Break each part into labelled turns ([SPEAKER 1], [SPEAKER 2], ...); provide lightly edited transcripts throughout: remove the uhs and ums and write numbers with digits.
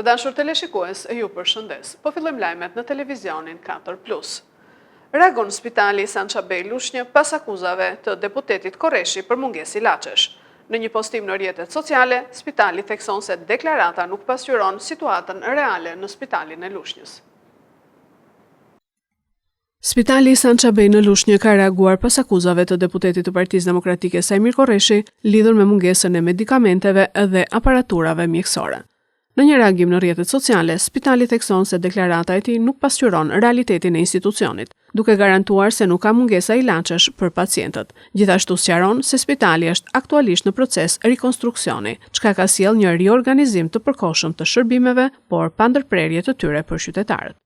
[SPEAKER 1] dashur teleshikues, ju përshëndes. Po fillojmë lajmet në televizionin 4 Plus. Reagon spitali San Çabej Lushnjë pas akuzave të deputetit Korreshi për mungesë ilaçesh. Në një postim në rrjetet sociale, spitali thekson se deklarata nuk pasqyron situatën reale në spitalin e Lushnjës. Spitali San Çabej në Lushnjë ka reaguar pas akuzave të deputetit të Partisë Demokratike Saimir Korreshi lidhur me mungesën e medikamenteve dhe aparaturave mjekësore. Në një reagim në rrjetet sociale, spitali thekson se deklarata e tij nuk pasqyron realitetin e institucionit, duke garantuar se nuk ka mungesa ilaçesh për pacientët. Gjithashtu sqaron se spitali është aktualisht në proces rikonstruksioni, çka ka sjellë një riorganizim të përkohshëm të shërbimeve, por pa ndërprerje të tyre për qytetarët.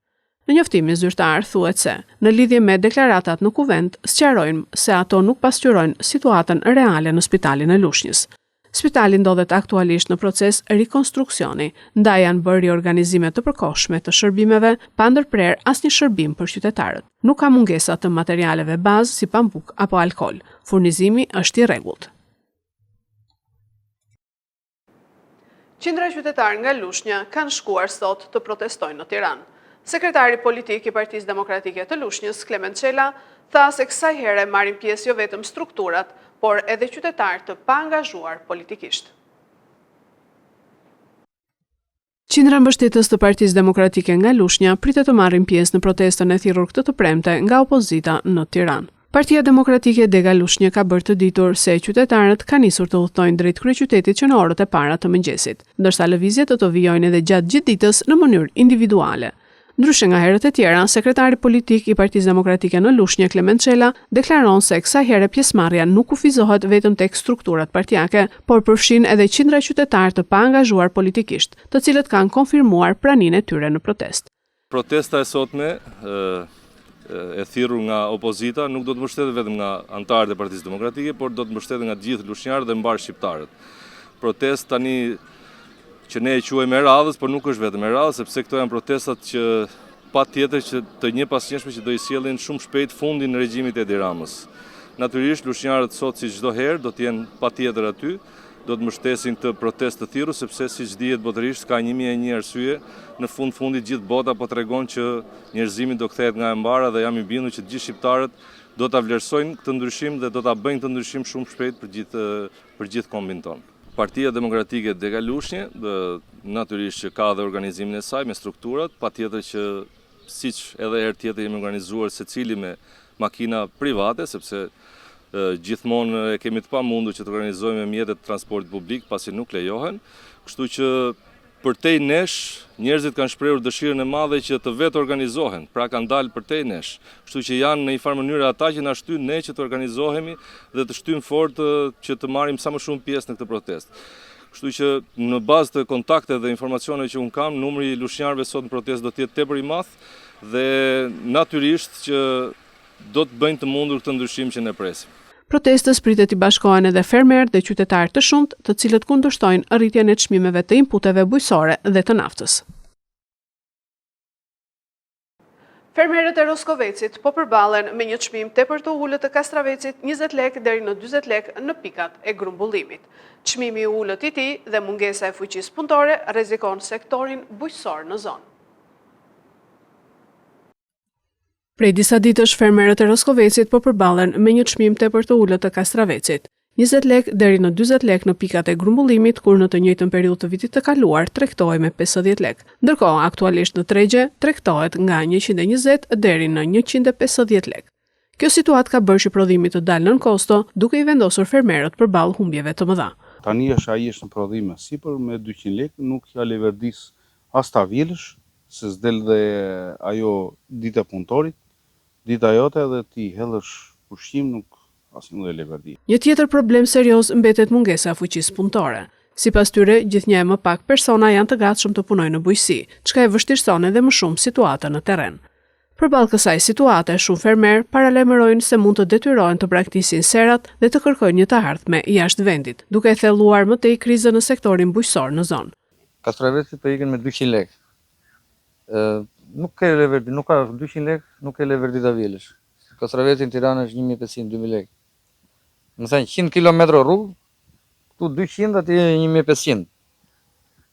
[SPEAKER 1] Në njoftimin zyrtar thuhet se, në lidhje me deklaratat në Kuvend, sqarojmë se ato nuk pasqyrojnë situatën reale në spitalin e Lushnjës. Spitali ndodhet aktualisht në proces rikonstruksioni, ndaj janë bërë riorganizime të përkohshme të shërbimeve, pa ndërprerë asnjë shërbim për qytetarët. Nuk ka mungesa të materialeve bazë si pambuk apo alkool. Furnizimi është i rregullt. Qindra qytetarë nga Lushnja kanë shkuar sot të protestojnë në Tiranë. Sekretari politik i Partisë Demokratike të Lushnjës, Klement Çela, tha se kësaj here marrin pjesë jo vetëm strukturat, por edhe qytetarë të paangazhuar politikisht. Qindra mbështetës të Partisë Demokratike nga Lushnja pritet të marrin pjesë në protestën e thirrur këtë të premte nga opozita në Tiranë. Partia Demokratike Dega Lushnjë ka bërë të ditur se qytetarët kanë nisur të udhëtojnë drejt kryeqytetit që në orët e para të mëngjesit, ndërsa lëvizjet do të vijojnë edhe gjatë gjithë ditës në mënyrë individuale. Ndryshe nga herët e tjera, sekretari politik i Partisë Demokratike në Lushnjë, Klement Çela, deklaron se kësaj here pjesëmarrja nuk kufizohet vetëm tek strukturat partiake, por përfshin edhe qindra qytetarë të paangazhuar politikisht, të cilët kanë konfirmuar praninë e tyre në protestë.
[SPEAKER 2] Protesta e sotme e thirrur nga opozita nuk do të mbështetet vetëm nga anëtarët e Partisë Demokratike, por do të mbështetet nga të gjithë lushnjarët dhe mbarë shqiptarët. Protestë tani që ne e quajmë e radhës, por nuk është vetëm e radhës, sepse këto janë protestat që patjetër që të njëpasnjëshme që do i sjellin shumë shpejt fundin regjimit të Edi Ramës. Natyrisht, lushnjarët sot si çdo herë do të jenë patjetër aty, do të mbështesin këtë protestë të thirrur, sepse siç dihet botërisht ka 1001 arsye, në fund fundit gjithë bota po tregon që njerëzimi do kthehet nga e mbara dhe jam i bindur që të gjithë shqiptarët do ta vlerësojnë këtë ndryshim dhe do ta bëjnë këtë ndryshim shumë shpejt për gjithë për gjithë kombin tonë. Partia Demokratike Dega Lushnje, natyrisht që ka dhe organizimin e saj me strukturat, patjetër që siç edhe herë tjetër jemi organizuar secili me makina private, sepse gjithmonë e kemi të pamundur që të organizojmë me mjete të transportit publik, pasi nuk lejohen, kështu që Përtej nesh, njerëzit kanë shprehur dëshirën e madhe që të vetorganizohen, pra kanë dalë përtej nesh. Kështu që janë në një farë mënyre ata që na shtyjnë ne që të organizohemi dhe të shtyjmë fort që të marrim sa më shumë pjesë në këtë protestë. Kështu që në bazë të kontakteve dhe informacioneve që unë kam, numri i lushnjarëve sot në protestë do të jetë tepër i madh dhe natyrisht që do të bëjnë të mundur këtë ndryshim që ne presim.
[SPEAKER 1] Protestës pritet t'i bashkohen edhe fermerë dhe qytetarë të shumtë, të cilët kundërshtojnë rritjen e çmimeve të inputeve bujqësore dhe të naftës. Fermerët e Roskovecit po përballen me një çmim tepër të ulët të kastravecit 20 lekë deri në 40 lekë në pikat e grumbullimit. Çmimi i ulët i tij dhe mungesa e fuqisë punëtore rrezikon sektorin bujqësor në zonë. Prej disa ditësh fermerët e Roskovecit po përballen me një çmim tepër të ulët të kastravecit, 20 lekë deri në 40 lekë në pikat e grumbullimit, kur në të njëjtën periudhë të vitit të kaluar tregtohej me 50 lekë. Ndërkohë, aktualisht në tregje tregtohet nga 120 deri në 150 lekë. Kjo situatë ka bërë që prodhimi të dalë nën kosto, duke i vendosur fermerët përballë humbjeve të mëdha.
[SPEAKER 3] Tani është ai është në prodhim e sipër me 200 lekë, nuk ia leverdis as ta vjelësh, se s'del dhe ajo dita e punëtorit, dita jote dhe ti hedhësh ushqim nuk asnjë lloj leverdie.
[SPEAKER 1] Një tjetër problem serioz mbetet mungesa e fuqisë punëtore. Sipas tyre, gjithnjë e më pak persona janë të gatshëm të punojnë në bujqësi, çka e vështirëson edhe më shumë situatën në terren. Përballë kësaj situate, shumë fermerë paralajmërojnë se mund të detyrohen të braktisin serat dhe të kërkojnë një të ardhme jashtë vendit, duke e thelluar më tej krizën në sektorin bujqësor në zonë.
[SPEAKER 4] Kastraveci po ikën me 200 lekë. Nuk ke leverdi, nuk ka 200 lekë, nuk ke leverdi ta vjelësh. Kastraveci në Tiranë është 1500, 2000 lekë. Domethënë 100 kilometra rrugë, këtu 200 atje 1500.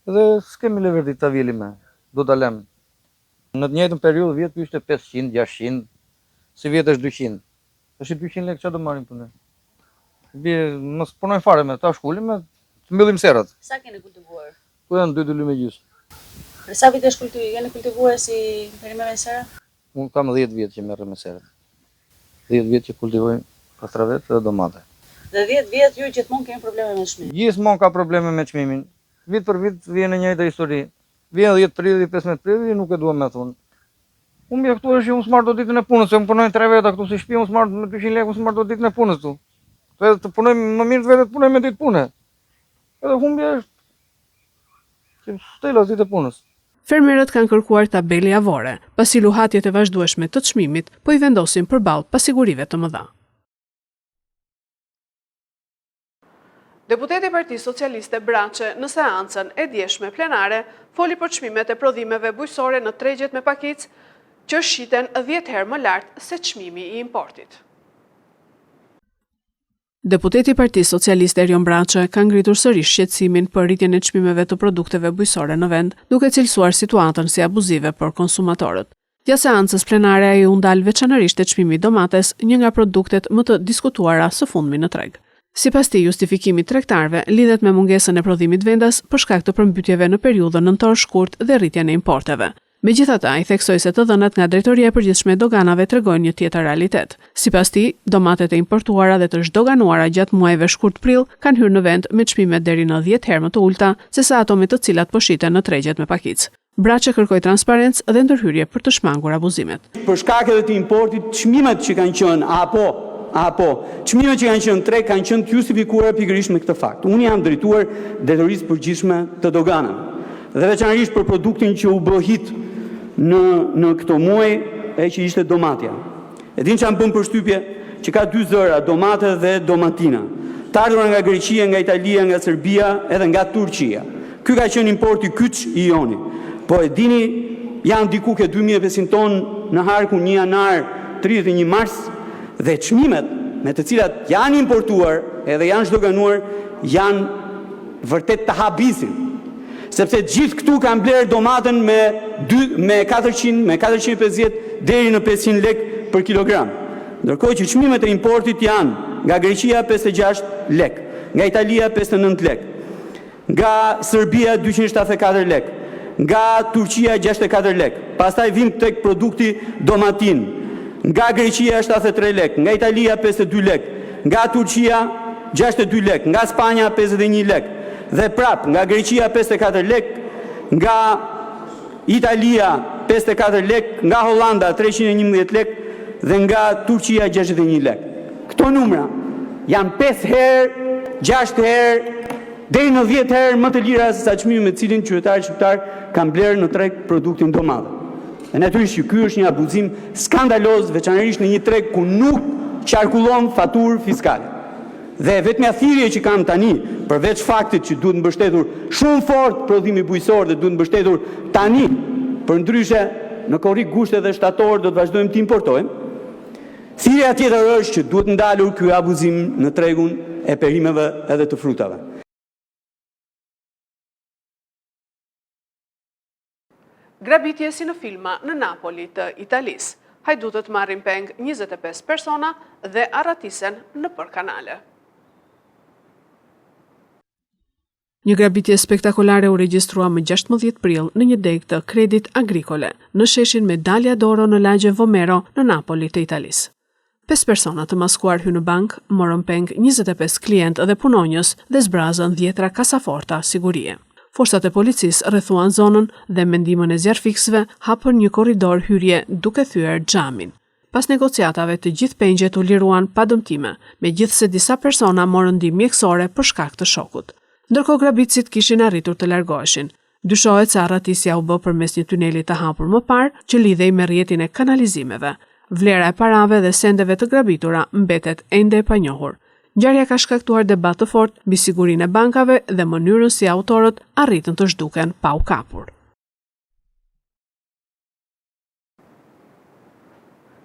[SPEAKER 4] Dhe s'kemi leverdi ta vjelim me, do ta lëmë. Në të njëjtën periudhë vjet ishte 500, 600, sivjet është 200. Tash 200 lekë çfarë do marrim për ne? Bie, mos punojmë fare me, ta shkulim me, të mbyllim serat.
[SPEAKER 5] Sa keni kultivuar?
[SPEAKER 4] Ku janë dy dylyme gjysmë.
[SPEAKER 5] Për sa vite është kulti, jeni kultivuar si perime me sera?
[SPEAKER 4] Unë kam 10 vjet që merrem me serat. 10 vjet që kultivoj kastravet dhe domate.
[SPEAKER 5] Dhe 10 vjet ju gjithmonë keni probleme me çmimin?
[SPEAKER 4] Gjithmonë ka probleme me çmimin. Vit për vit vjen e njëjta histori. Vjen 10 prilli, 15 prilli, nuk e dua me thonë. Humbja këtu është që unë s'marr dot ditën e punës, se unë punoj tre veta këtu si shtëpi, unë s'marr me 200 lekë, unë s'marr dot ditën e punës këtu. Të të punoj më mirë të vetë të punoj me ditë pune. Edhe humbja është që s'të ditë e punës.
[SPEAKER 1] Fermerët kanë kërkuar tabelë javore, pasi luhatjet e vazhdueshme të çmimit po i vendosin përballë pasigurive të mëdha. Deputeti i Partisë Socialiste Braçe në seancën e djeshme plenare foli për çmimet e prodhimeve bujqësore në tregjet me pakicë që shiten 10 herë më lart se çmimi i importit. Deputeti i Partisë Socialiste Erion Braçe ka ngritur sërish shqetësimin për rritjen e çmimeve të produkteve bujqësore në vend, duke cilësuar situatën si abuzive për konsumatorët. Gjatë seancës plenare ai u ndal veçanërisht te çmimi i domates, një nga produktet më të diskutuara së fundmi në treg. Sipas tij, justifikimi i tregtarëve lidhet me mungesën e prodhimit vendas për shkak të përmbytjeve në periudhën nëntor-shkurt dhe rritjen e importeve. Megjithatë, ai theksoi se të dhënat nga Drejtoria e Përgjithshme e Doganave tregojnë një tjetër realitet. Sipas tij, domatet e importuara dhe të zhdoganuara gjatë muajve shkurt-prill kanë hyrë në vend me çmime deri në dhjetë herë më të ulëta sesa ato me të cilat po shiten në tregjet me pakicë. Braçe kërkoi transparencë dhe ndërhyrje për të shmangur abuzimet.
[SPEAKER 6] Për shkak edhe të importit, çmimet që kanë qenë apo apo çmimet që kanë qenë në treg kanë qenë të justifikuara pikërisht me këtë fakt. Unë i jam drejtuar Drejtorisë së Përgjithshme të Doganave dhe veçanërisht për produktin që u bë hit në në këto muaj e që ishte domatja. E dini çfarë më bën përshtypje? Që ka dy zëra, domate dhe domatina. Të ardhura nga Greqia, nga Italia, nga Serbia edhe nga Turqia. Ky ka qenë importi kyç i joni. Po e dini, janë diku ke 2500 tonë në harkun 1 janar 31 mars dhe çmimet me të cilat janë importuar edhe janë zhdoganuar janë vërtet të habisin. Sepse të gjithë këtu kanë blerë domaten me 2, me 400, me 450 deri në 500 lekë për kilogram. Ndërkohë që çmimet e importit janë nga Greqia 56 lekë, nga Italia 59 lekë, nga Serbia 274 lekë, nga Turqia 64 lekë. Pastaj vim tek produkti domatin, nga Greqia 73 lekë, nga Italia 52 lekë, nga Turqia 62 lekë, nga Spanja 51 lekë dhe prap nga Greqia 54 lekë, nga Italia 54 lekë, nga Hollanda 311 lekë dhe nga Turqia 61 lekë. Këto numra janë 5 herë, 6 herë, deri në 10 herë më të lira se sa çmimi me të cilin qytetarët shqiptarë kanë blerë në treg produktin domate. Dhe natyrisht që ky është një abuzim skandaloz, veçanërisht në një treg ku nuk qarkullon faturë fiskale. Dhe e vetmja thirrje që kam tani, përveç faktit që duhet mbështetur shumë fort prodhimi bujqësor dhe duhet mbështetur tani, përndryshe në korrik, gusht edhe shtator do të vazhdojmë të importojmë. Thirrja tjetër është që duhet ndalur ky abuzim në tregun e perimeve edhe të frutave.
[SPEAKER 1] Grabitje si në filma në Napoli të Italisë. Hajdutët marrin peng 25 persona dhe arratisen nëpër kanale. Një grabitje spektakolare u regjistrua më 16 prill në një degë të Credit Agricole, në sheshin Medaglia d'Oro në lagjen Vomero në Napoli të Italisë. Pesë persona të maskuar hynë në bankë, morën peng 25 klientë dhe punonjës dhe zbrazën dhjetra kasaforta sigurie. Forcat e policisë rrethuan zonën dhe me ndihmën e zjarrfikësve hapën një korridor hyrje duke thyer xhamin. Pas negociatave, të gjithë pengjet u liruan pa dëmtime, megjithëse disa persona morën ndihmë mjekësore për shkak të shokut. Ndërkohë grabitësit kishin arritur të largoheshin. Dyshohet se arratisja u bë përmes një tuneli të hapur më parë që lidhej me rrjetin e kanalizimeve. Vlera e parave dhe sendeve të grabitura mbetet ende e panjohur. Ngjarja ka shkaktuar debat të fortë mbi sigurinë e bankave dhe mënyrën si autorët arritën të zhduken pa u kapur.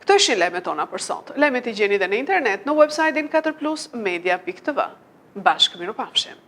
[SPEAKER 1] Këto ishin lajmet tona për sot. Lajmet i gjeni dhe në internet në website-in 4plusmedia.tv. Bashkë mirupafshim!